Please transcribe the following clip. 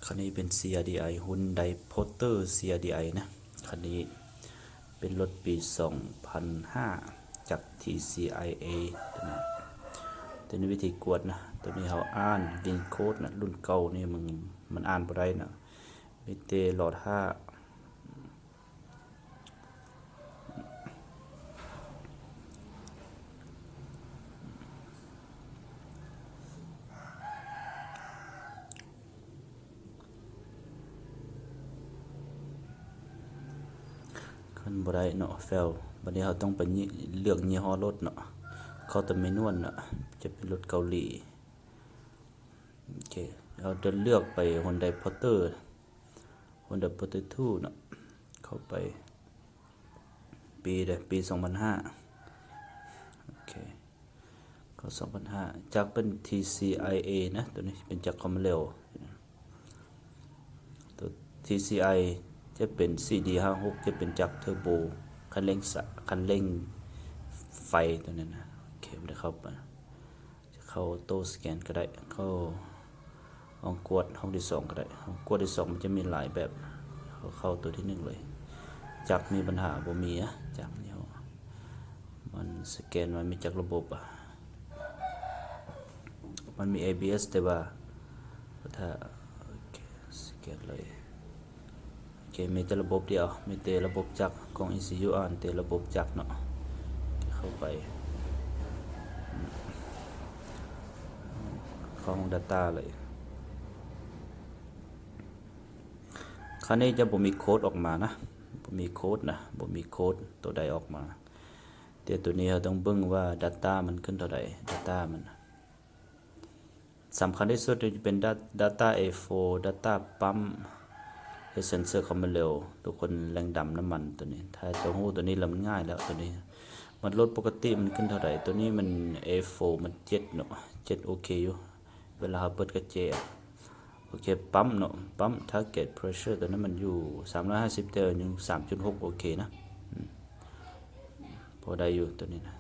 ຄັນນີ້ເປັນ ຊີອາ ດີ ໄອ ຮຸ້ນ ໄດໂພເຕີ ຊີອາ ດີ ໄອ ນະ. ຄັນນີ້ເປັນລົດປີສອງພັນຫ້າ ຈັກ ທີ ຊີ ໄອ ເອ ຕົວນີ້. ຕົວນີ້ວິທີກວດນະ, ຕົວນີ້ເຮົາອ່ານ ວິນໂຄດນະ, ລຸ້ນເກົ່ານີ້ມັນ ມັນອ່ານບໍ່ໄດ້ນະ, ມີແຕ່ຫຼອດຫ້າ. ຄັນບໍ່ໄດ້ເນາະ ເຟວ ບັດນີ້ເຮົາຕ້ອງໄປເລືອກຍີ່ຫໍ້ລົດເນາະ, ເຂົ້າແຕ່ແມນວນເນາະ, ຈະເປັນລົດເກົາຫຼີ. ໂອເຄ ເຮົາຈະເລືອກໄປ Hyundai Porter Hyundai Porter two ເນາະ, ເຂົ້າໄປ ປີໃດ ປີສອງພັນຫ້າ. ໂອເຄ ເຂົ້າສອງພັນຫ້າ. ຈັກເປັນ ທີ ຊີ ໄອ ເອ ນະ, ຕົວນີ້ເປັນຈັກຄວາມເລັວ. ຕົວ ທີ ຊີ ໄອ ຈະເປັນ ຊີ ດີ ຫ້າຫົກ ຈະເປັນຈັກເທີໂບ, ຄັນເລັ່ງສະ ຄັນເລັ່ງໄຟຕົວນັ້ນນະ. ໂອເຄ ບໍ່ໄດ້ເຂົ້າໄປ. ຈະເຂົ້າໂຕສະແກນກໍໄດ້, ເຂົ້າຫ້ອງກວດຫ້ອງທີສອງກໍໄດ້. ຫ້ອງກວດທີສອງມັນຈະມີຫຼາຍແບບ, ເຮົາເຂົ້າໂຕທີໜຶ່ງເລີຍ. ຈັກມີບັນຫາບໍ່ມີອະ? ຈັກນີ້ ມັນສະແກນວ່າມີຈັກລະບົບອະ? ມັນມີ ເອ ບີ ເອສ ແຕ່ວ່າ ຖ້າ ໂອເຄ ສະແກນເລີຍ. ໂອເຄ ມີແຕ່ລະບົບດຽວ, ມີແຕ່ລະບົບຈັກ ຂອງ ອີ ຊີ ຢູ ອ່ານແຕ່ລະບົບຈັກເນາະ. ໂອເຄ ເຂົ້າໄປເຂົ້າຫ້ອງ Data ເລີຍ. ຄັນນີ້ຈະບໍ່ມີໂຄດອອກມານະ, ບໍ່ມີໂຄດນະ, ບໍ່ມີໂຄດໂຕໃດອອກມາ. ແຕ່ໂຕນີ້ເຮົາຕ້ອງເບິ່ງວ່າ Data ມັນຂຶ້ນເທົ່າໃດ, Data ມັນ ສຳຄັນທີ່ສຸດຈະເປັນ Data ເອໂຟ Data ປ້ຳ ເຮັດເຊັນເຊີຄວາມເລັວ, ທຸກຄົນແລງດຳນ້ຳມັນໂຕນີ້. ຖ້າເຈົ້າຮູ້ໂຕນີ້ແລ້ວມັນງ່າຍແລ້ວ. ໂຕນີ້ມັນລົດປົກກະຕິມັນຂຶ້ນເທົ່າໃດ? ໂຕນີ້ມັນ ເອໂຟ ມັນເຈັດເນາະ, ເຈັດໂອເຄຢູ່ ເວລາເຮົາເປີດກະແຈ. ໂອເຄ ປ້ຳເນາະ, ປ້ຳ target pressure ໂຕນັ້ນມັນຢູ່ສາມຮ້ອຍຫ້າສິບ ແຕ່ຍັງສາມຈຸດຫົກ ໂອເຄນະ, ອືມ ພໍໄດ້ຢູ່ໂຕນີ້ນະ.